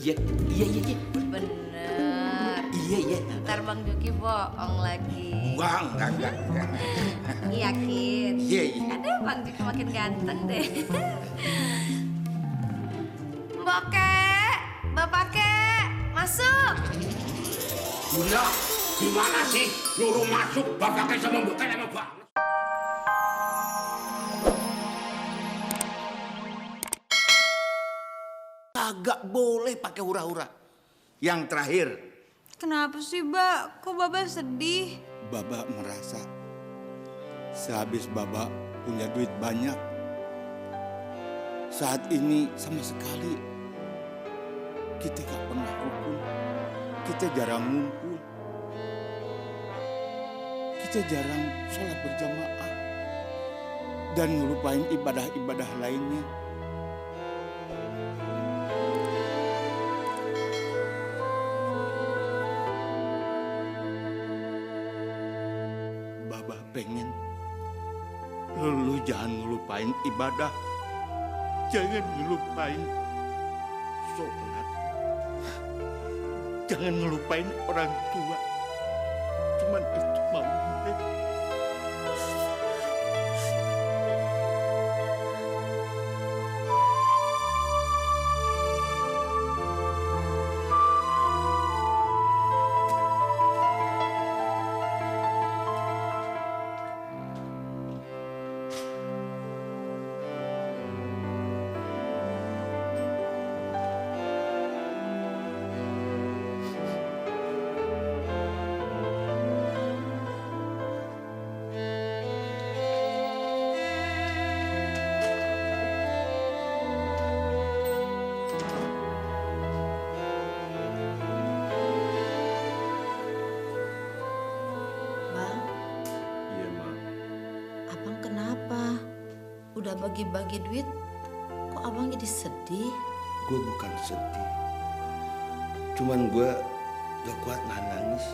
Iya, iya, iya, iya. Bener. Iya, iya. Ntar Bang Juki bohong lagi. Enggak. Yakin? Iya, iya. Aduh, Bang Juki makin ganteng deh. Mbok Kek, Bapak Kek, masuk. Bunda, gimana sih nyuruh masuk bapaknya sama bukan sama Mbak? Kagak boleh pakai hura-hura. Yang terakhir, Kenapa sih, Mbak? Kok Bapak sedih? Baba merasa sehabis Baba punya duit banyak, saat ini sama sekali kita gak pernah rukun, kita jarang ngumpul, kita jarang sholat berjamaah dan ngelupain ibadah-ibadah lainnya. Baba pengen lu jangan ngelupain ibadah, jangan ngelupain sholat, jangan ngelupain orang tua. Cuman itu mau. Bang, Iya, Ma. Abang kenapa? Udah bagi-bagi duit, kok Abang jadi sedih? gue bukan sedih. Cuman gue gak kuat nangis.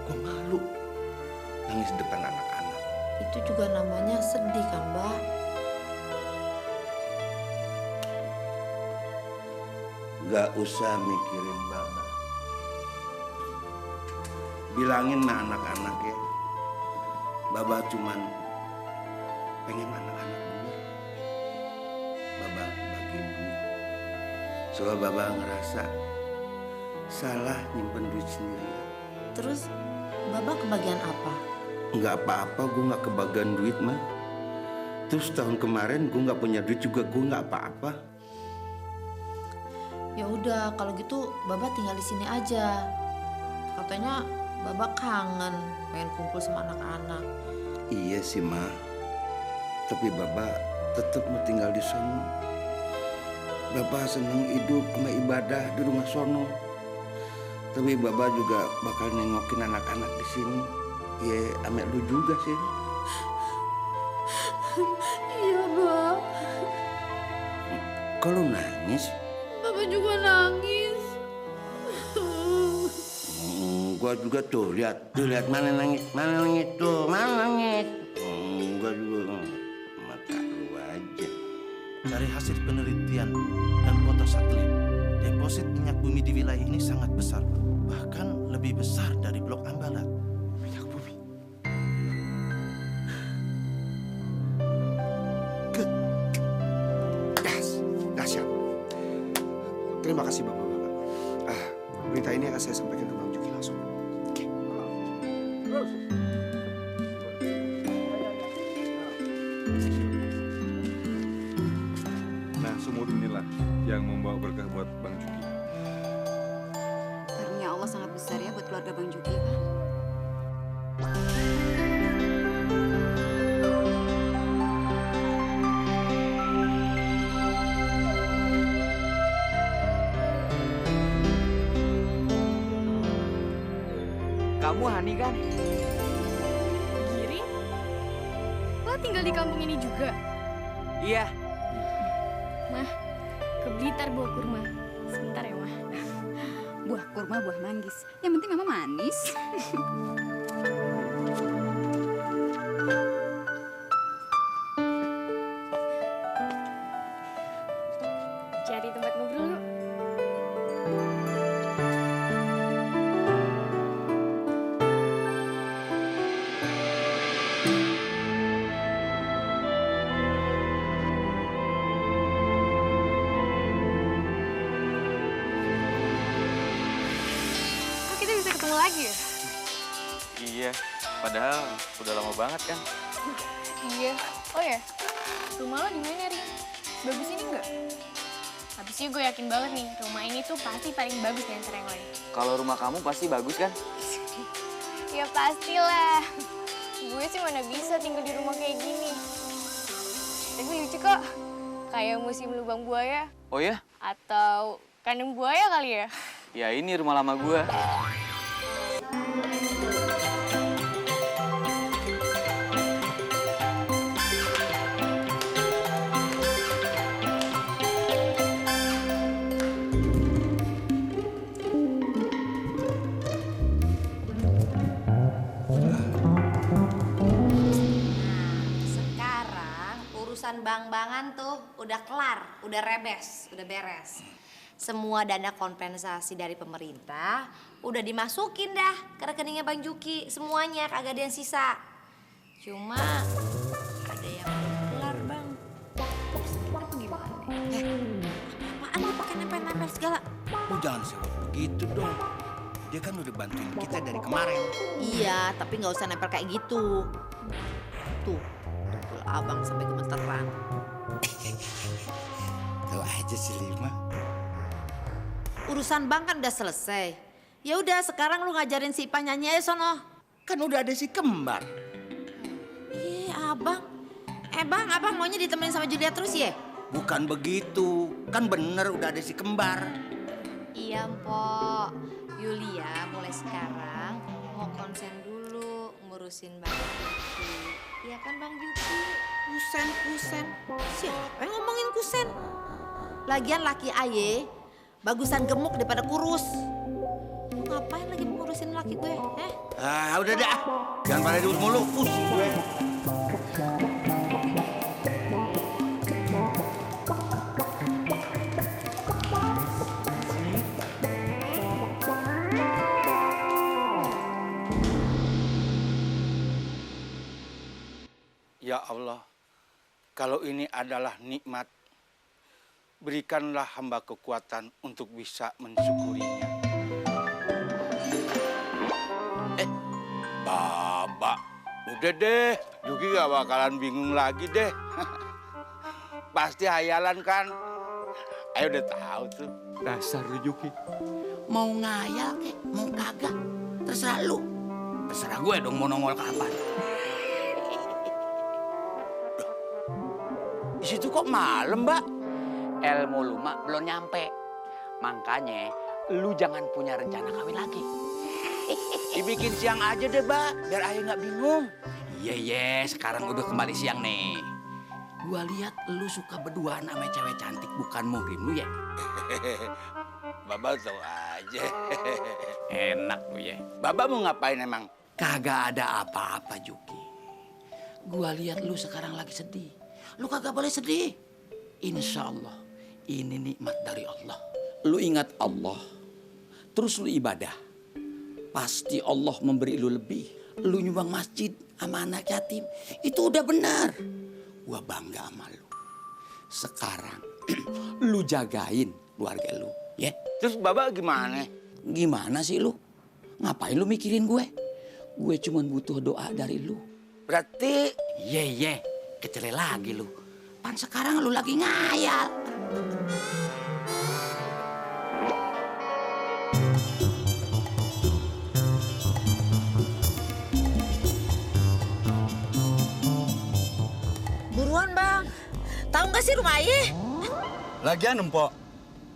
Gue malu nangis depan anak-anak. Itu juga namanya sedih kan, Mbak? Gak usah mikirin Baba. Bilangin sama anak-anak ya, Baba cuman pengen anak-anak dulu. Baba bagiin duit. Soalnya Baba ngerasa salah nyimpen duit sendirian. Terus Bapak kebagian apa? Nggak apa-apa, gue nggak kebagian duit mah. Terus tahun kemarin gue nggak punya duit juga, gue nggak apa-apa. Ya udah, kalau gitu Bapak tinggal di sini aja. Katanya Bapak kangen, pengen kumpul sama anak-anak. Iya sih Ma, tapi Baba tetap mau tinggal di sono. Baba seneng hidup sama ibadah di rumah sono. Tapi Baba juga bakal nengokin anak-anak di sini. Ya, ame lu juga sih. Iya, Bang. Kok lu nangis? Bapak juga nangis. Gua juga tuh lihat mana nangis tuh, mana nangis. Gua juga mata lu aja. Dari hasil penelitian dan foto satelit, deposit minyak bumi di wilayah ini sangat besar, bahkan lebih besar dari Blok Ambalat. Minyak bumi. Dahsyat. Terima kasih Bapak-Bapak. Berita ini akan saya sampaikan ke Bang Juki langsung. Nah, sumur inilah yang membawa berkah buat Bang Juki. Karunia Allah sangat besar ya buat keluarga Bang Juki, Pak. Kamu Hani kan? Giring? Lo tinggal di kampung ini juga? Iya. Mah, ke Blitar bawa kurma. Sebentar ya, Mah. Buah kurma, buah manggis. Yang penting mama manis. Cari tempat ngobrol yuk. Iya, padahal udah lama banget kan. Iya. Oh ya, rumah lo di mana, Rin? Bagus ini nggak? Habis itu gue yakin banget nih, rumah ini tuh pasti paling bagus di antara yang lain. Kalau rumah kamu pasti bagus kan? Ya pastilah. Gue sih mana bisa tinggal di rumah kayak gini. Tapi lucu kok. Kayak musim lubang buaya. Oh ya? Atau kandang buaya kali ya? Ya ini rumah lama gua. Sekarang urusan bank-bankan tuh udah kelar, udah rebes, udah beres. Semua dana kompensasi dari pemerintah udah dimasukin dah ke rekeningnya Bang Juki. Semuanya kagak ada yang sisa. Cuma ada yang belum kelar, Bang. Apa gimana? Apaan lu pakai nempel-nempel segala? Lu jangan sewot begitu dong. Dia kan udah bantuin kita dari kemarin. Iya, tapi nggak usah nempel kayak gitu. Tuh, tumpul abang sampai gemeteran. Tahu aja si Lima. Urusan bank kan udah selesai. Ya udah, sekarang lu ngajarin si Ipa nyanyi aja sono. Kan udah ada si kembar. Iya, abang. Bang, abang maunya ditemenin sama Julia terus ya? Bukan begitu. Kan bener udah ada si kembar. Iya, Mpok. Yulia mulai sekarang mau konsen dulu ngurusin Bang Juki. Iya kan Bang Juki? Kusen. Siapa yang ngomongin kusen? Lagian laki aye bagusan gemuk daripada kurus. Lu ngapain lagi ngurusin laki gue? Udah dah. Jangan pada diurus mulu. Pusing gue. Ya Allah, kalau ini adalah nikmat, berikanlah hamba kekuatan untuk bisa mensyukurinya. Baba, udah deh, Juki gak bakalan bingung lagi deh. Pasti hayalan kan? Ayo udah tahu tuh. Dasar lu Juki. Mau ngayal kek, mau kagak. Terserah lu. Terserah gue dong mau nongol kapan. Di situ kok malam, Mbak? Ilmu lu mak belum nyampe. Makanya lu jangan punya rencana kawin lagi. Dibikin siang aja deh, Mbak, biar ayah nggak bingung. Iya, sekarang udah kembali siang nih. Gua lihat lu suka berduaan sama cewek cantik, bukan muhrim lu ya? Baba tahu aja. Enak lu ya. Baba mau ngapain emang? Kagak ada apa-apa, Juki. Gua lihat lu sekarang lagi sedih. Lu kagak boleh sedih. Insya Allah, ini nikmat dari Allah. Lu ingat Allah, terus lu ibadah. Pasti Allah memberi lu lebih. Lu nyumbang masjid sama anak yatim, itu udah benar. Gua bangga sama lu. Sekarang lu jagain keluarga lu, ya. Terus Baba gimana? Gimana sih lu? Ngapain lu mikirin gue? Gue cuma butuh doa dari lu. Berarti Ye, kecele lagi lu. Pan sekarang lu lagi ngayal. Buruan Bang. Tahu nggak sih rumah ayah? lagian empok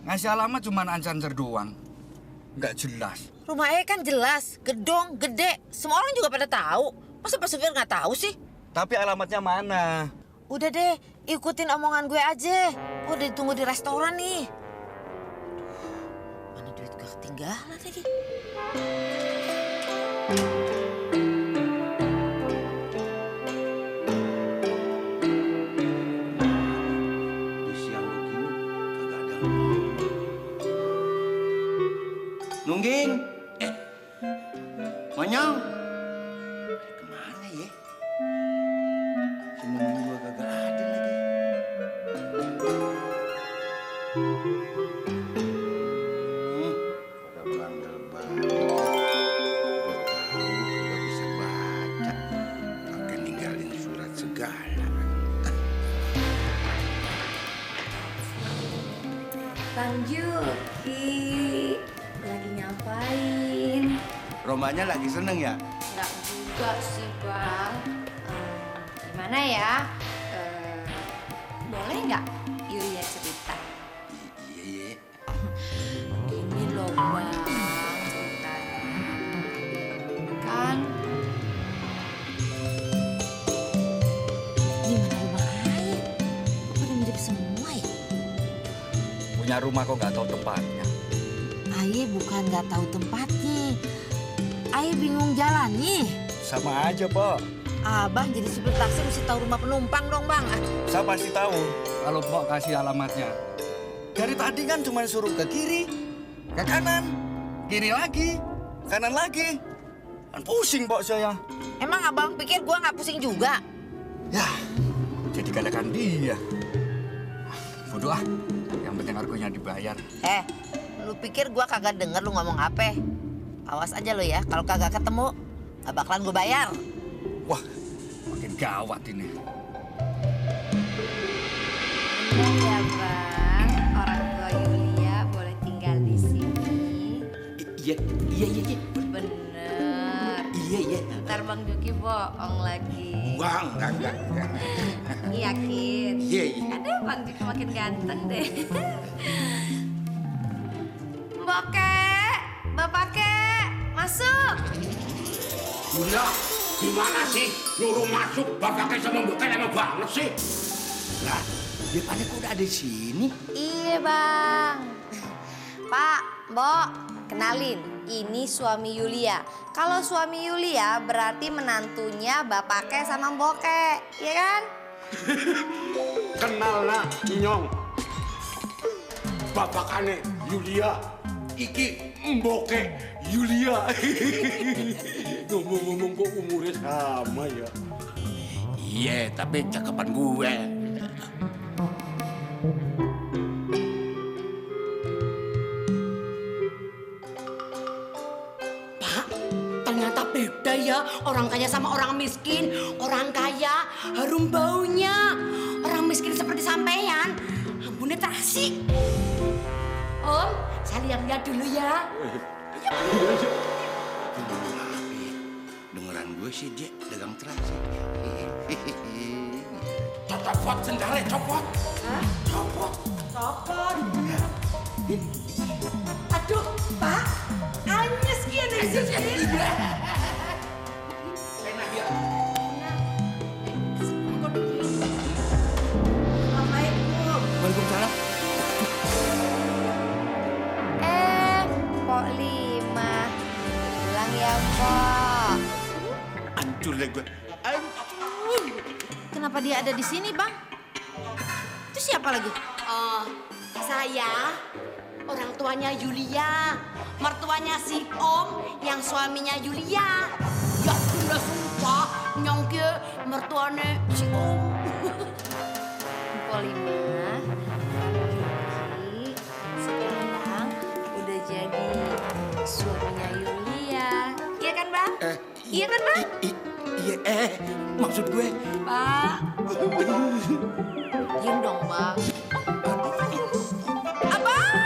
ngasih alamat cuma ancancer doang. Nggak jelas. Rumah ayah kan jelas, gedong, gede. Semua orang juga pada tahu. Masa Pak Supir nggak tahu sih? Tapi alamatnya mana? Udah deh, ikutin omongan gue aja. Gue udah ditunggu di restoran nih. Mana duit gue ketinggalan lagi. Di siang begini kagak ada. Nungging. Monyong. Kemana ya? Cuma gua kagak ada lagi. Pada bandel banget. Gua tahu segala. Bang Juki, lagi ngapain? Romanya lagi seneng ya? Enggak juga sih, Bang. Gimana ya? Boleh nggak Yulia cerita? Iya. Gini loh, Bang, ceritanya. Kan gimana rumah air? Kok pada mirip semua ya? Punya rumah kok nggak tahu tempatnya. Aye bukan nggak tahu tempatnya. Aye bingung jalannya. Sama aja, Pak. Abang jadi supir taksi mesti tahu rumah penumpang dong, Bang. Saya pasti tahu kalau Pok kasih alamatnya. Dari tadi kan cuma suruh ke kiri, ke kanan, kiri lagi, kanan lagi. Kan pusing, Pok, saya. Emang abang pikir gua nggak pusing juga? Ya, jadi katakan dia. Bodoh ah, yang penting harganya dibayar. Lu pikir gua kagak denger lu ngomong apa? Awas aja lu ya, kalau kagak ketemu, gak bakalan gua bayar. Wah, makin gawat ini. Bener ya, Bang. Orang tua Yulia boleh tinggal di sini. Iya. Bener. Iya. Ntar Bang Juki bohong lagi. Enggak. Yakin? Iya. Aduh, Bang Juki makin ganteng deh. Mbok Kek, Bapak Kek, masuk. Yulia, gimana sih? Nyuruh masuk, bapaknya sama Mbok Kek lama banget sih. Lah, dia pada kok udah ada di sini? Iya, Bang. Pak, Mbok, kenalin. Ini suami Yulia. Kalau suami Yulia berarti menantunya Bapak Kek sama Mbok Kek, iya kan? Kenal nak, Nyong. Bapakane Yulia, iki Mbok Kek Yulia. Ngomong-ngomong kok umurnya sama ya? Iya, tapi cakepan gue. Pak, ternyata beda ya orang kaya sama orang miskin. Orang kaya harum baunya. Orang miskin seperti sampean, ampun terasi. Om, saya lihat-lihat dulu ya. Dengeran gue sih dia dagang terasi. Copot sendalnya, copot. Copot. Aduh, Pak, anyes kian dari sini. Assalamualaikum. Waalaikumsalam. Pok Lima. Pulang ya, Pok. Hancur deh gue. Kenapa dia ada di sini, Bang? Itu siapa lagi? Oh, saya orang tuanya Yulia, mertuanya si Om yang suaminya Yulia. Ya udah sumpah, nyongke mertuanya si Om. Pok Lima. Sekarang udah jadi suaminya Yulia. Iya kan, Bang? Iya kan, Bang? Iya, maksud gue. Pak. Diam dong, Bang. Abang!